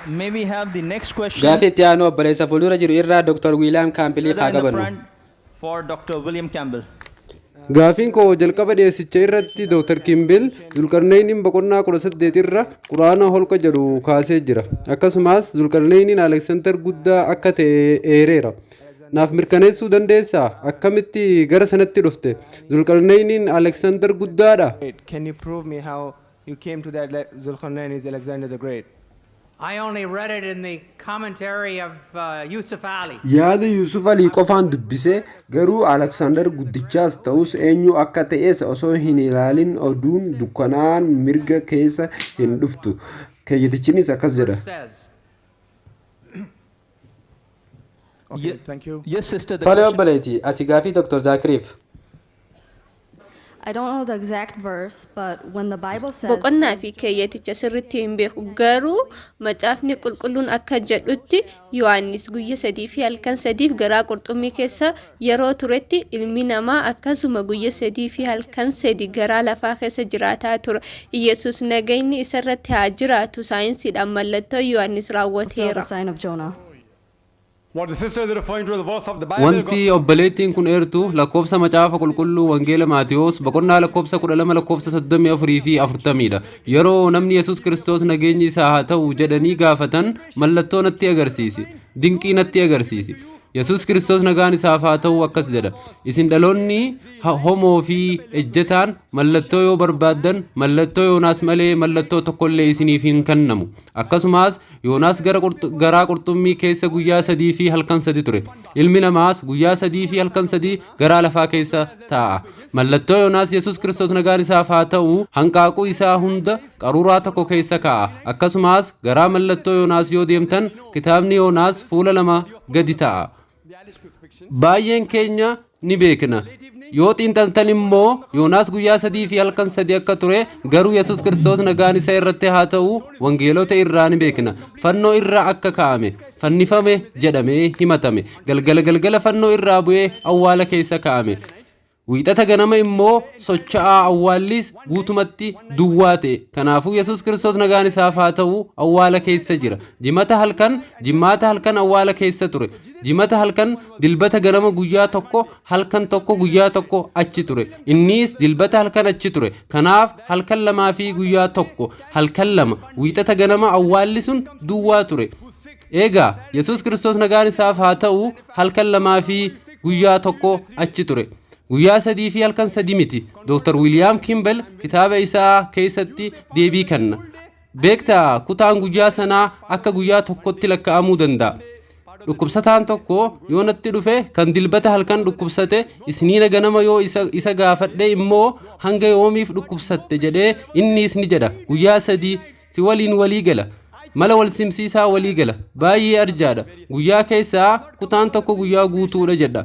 May we have the next question? Gaafii itti aanu obboleessa fuuldura jiru irraa Dr. Wiiliyaam Kaampiliif Brother haa in the qabannu. front for Dr. William Campbell. Gaafiin koo jalqaba dhiyeessicha irratti Dr. Kimbil Zulqarneyniin boqonnaa 18 irra Quraana holqa jedhu kaasee jira. Akkasumas Zulqarneyniin Aleksaandar guddaa akka ta'e eereera. Naaf mirkaneessuu dandeessaa? Akkamitti gara sanatti dhufte? Zulqarneyniin Aleksaandar guddaadha? Can you prove me how you came to that Zulkarnain is Alexander the Great? I only read it in the commentary of Yusuf Ali. Yaada Yuusuf Alii qofaan dubbise, garuu Aleksaandar guddichaas ta'us eenyu akka ta'es osoo hin ilaalin oduun dukkanaan mirga keessa hin dhuftu. Keeyyatichinis akkas jedha. Says. Okay, thank you. Yes, sister. The Tole, question. obboleetii, ati gaafii Dr. Zaakiriif. I don't know the exact verse, but when the Bible says Boqonnaa fi keeyyaticha sirriitti hin beeku, garuu Macaafni Qulqulluun akka jedhutti Yohaannis guyya 3 fi halkan 3f garaa qurxummii keessa yeroo turetti, ilmi namaa akkasuma guyya 3 fi halkan 3 garaa lafaa keessa jiraataa ture. Iyesus nagayni isarratti haa jiraatu saayinsiidhaan mallattoo Yohaannis fulfill the raawwateera. sign of Jonah. What the sister is referring to, the verse of the Bible. Wanti obboleettiin kun eertu lakkoofsa Macaafa Qulqulluu Wangeela Maatiyos boqonnaa lakkoofsa 12 lakkoofsa 34 fi 40dha. Yeroo namni Yesus Kiristoos nageenyi isaa haa ta'u jedhanii gaafatan, "Mallattoo natti agarsiisi, dinqii natti agarsiisi." Yesus Kiristoos nagaan isaaf haa ta'u akkas jedha: "Isin dhaloonni homoo fi ejjetaan mallattoo yoo barbaaddan, mallattoo Yoonaas malee mallattoo tokkollee isiniif hin kennamu." Akkasumas Yoonaas gara garaa qurxummii keessa guyyaa 3 fi halkan 3 ture. Ilmi namaas guyyaa 3 fi halkan 3 garaa lafaa keessa taa'a. Mallattoo Yoonaas, Yesus Kiristoos nagaan isaaf haa ta'u hanqaaquu isaa hunda qaruuraa tokko keessa kaa'a. Akkasumas garaa mallattoo Yoonaas yoo deemtan, kitaabni Yoonaas fuula 2 gadi ta'a. Baay'een keenya ni beekna. Yoo xiinxaltan immoo Yoonaas guyyaa 3 fi halkan 3 akka ture, garuu Yesus Kiristoos nagaan isa irratti haa ta'u wangeelota irraa ni beekna. Fannoo irraa akka kaa'ame, fannifame jedhamee himatame. Galgala galgala fannoo irraa bu'ee awwaala keessa kaa'ame. Wiixata ganama immoo socho'aa, awwaallis guutumatti duwwaa ta'e. Kanaafuu Yesus Kiristoos nagaan isaaf haa ta'u awwaala keessa jira. Jimata halkan, Jimmaata halkan awwaala keessa ture. Jimata halkan, Dilbata ganama guyyaa tokko, halkan tokko, guyyaa tokko achi ture. Innis Dilbata halkan achi ture. Kanaaf halkan 2 fi guyyaa tokko, halkan 2. Wiixata ganama awwaalli sun duwwaa ture. Eegaa Yesus Kiristoos nagaan isaaf haa ta'u halkan 2 fi guyyaa tokko achi ture. Guyyaa 3 fi halkan 3 miti. Dr. Wiiliyaam Kimbel kitaaba isaa keessatti deebii kenna. Beektaa, kutaan guyyaa sanaa akka guyyaa tokkotti lakkaa'amuu danda'a. Dhukkubsataan tokko yoo natti dhufe, kan Dilbata halkan dhukkubsate, Isniina ganama yoo isa gaafadhe immoo, "Hanga yoomiif dhukkubsatte?" jedhee, innis ni jedha, "Guyyaa 3." Si waliin walii gala. Mala wal simsiisaa walii gala. Baay'ee arjaadha. Guyyaa keessaa kutaan tokko guyyaa guutuudha jedha.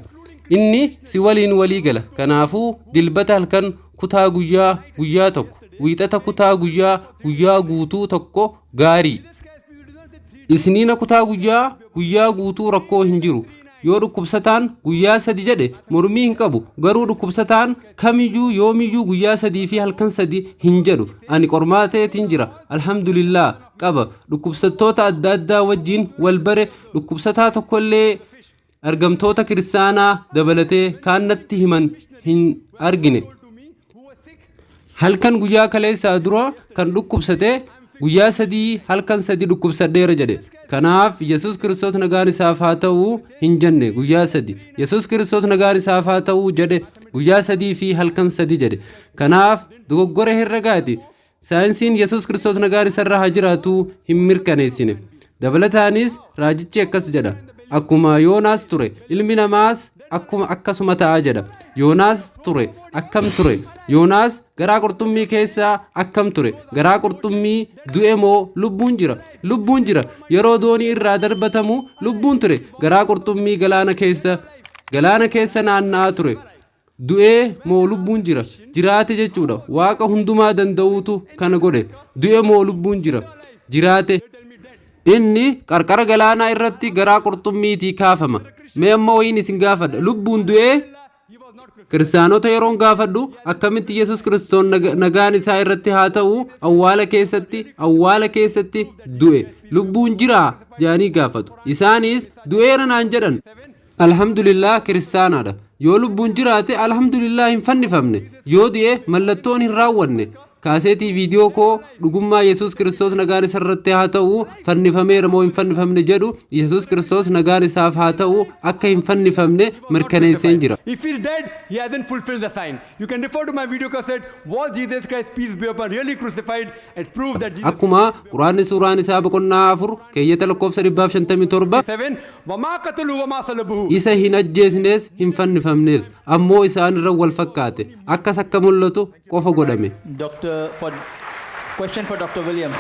Inni si waliin walii gala. Kanaafuu Dilbata halkan kutaa guyyaa, guyyaa tokko. Wiixata kutaa guyyaa, guyyaa guutuu tokko, gaarii. Isniina kutaa guyyaa, guyyaa guutuu, rakkoo hin jiru. Yoo dhukkubsataan guyyaa 3 jedhe mormii hin qabu. Garuu dhukkubsataan kamiyyuu yoomiyyuu guyyaa 3 fi halkan 3 hin jedhu. Ani qormaateetiin jira. Alhamdulillah qaba. Dhukkubsattoota adda addaa wajjin wal bare, dhukkubsataa tokkollee argamtoota kiristaanaa dabalatee kaan natti himan hin argine. Halkan guyyaa kaleessaa dura kan dhukkubsate guyyaa 3 halkan 3 dhukkubsadheera jedhe. Kanaaf Yesus Kiristoos nagaan isaaf haa ta'u hin jenne guyyaa 3. Yesus Kiristoos nagaan isaaf haa ta'u jedhe, guyyaa 3 fi halkan 3 jedhe. Kanaaf dogoggora herregaati. Saayinsiin Yesus Kiristoos nagaan isarra haa jiraatu hin mirkaneessine. Dabalataanis raajichi akkas jedha: "Akkuma Yoonaas ture, ilmi namaas akkuma akkasuma ta'a" jedha. Yoonaas ture akkam ture? Yoonaas garaa qurxummii keessaa akkam ture? Garaa qurxummii du'e moo lubbuun jira? Lubbuun jira. Yeroo doonii irraa darbatamu lubbuun ture. Garaa qurxummii galaana keessa naanna'aa ture. Du'ee moo lubbuun jira? Jiraate jechuudha. Waaqa hundumaa danda'uutu kana godhe. Du'e moo lubbuun jira? Jiraate. Inni qarqara galaanaa irratti garaa qurxummiitii kaafama. Mee amma wayiin isin gaafadha. Lubbuun du'ee? Kiristaanota yeroon gaafadhu, akkamitti Yesus Kiristoon nagaan isaa irratti haa ta'u awwaala keessatti du'e, lubbuun jiraa jedhanii gaafatu. Isaanis du'eera naan jedhan. Alhamdulillah, kiristaanaadha. Yoo lubbuun jiraate, alhamdulillah, hin fannifamne. Yoo du'e, mallattoon hin raawwanne. Kaaseetii viidiyoo koo dhugummaa Yesus Kiristoos nagaan isa irratti haa ta'u fannifameera moo hin fannifamne jedhu, Yesus Kiristoos nagaan isaaf haa ta'u akka hin fannifamne mirkaneesseen jira. If he's dead, he hasn't fulfilled the sign. You can refer to my video cassette, "Was Jesus Christ, peace be upon, really crucified?" and prove that Jesus Akkuma Quraanni suuraan isaa boqonnaa 4 keeyyata lakkoofsa 157 7 وَمَا قَتَلُوا وَمَا صَلَبُوهُ isa hin ajjeesnees hin fannifamnees, ammoo isaan irra wal fakkaate akkas akka mul'atu qofa godhame. Doctor for question for Dr. William.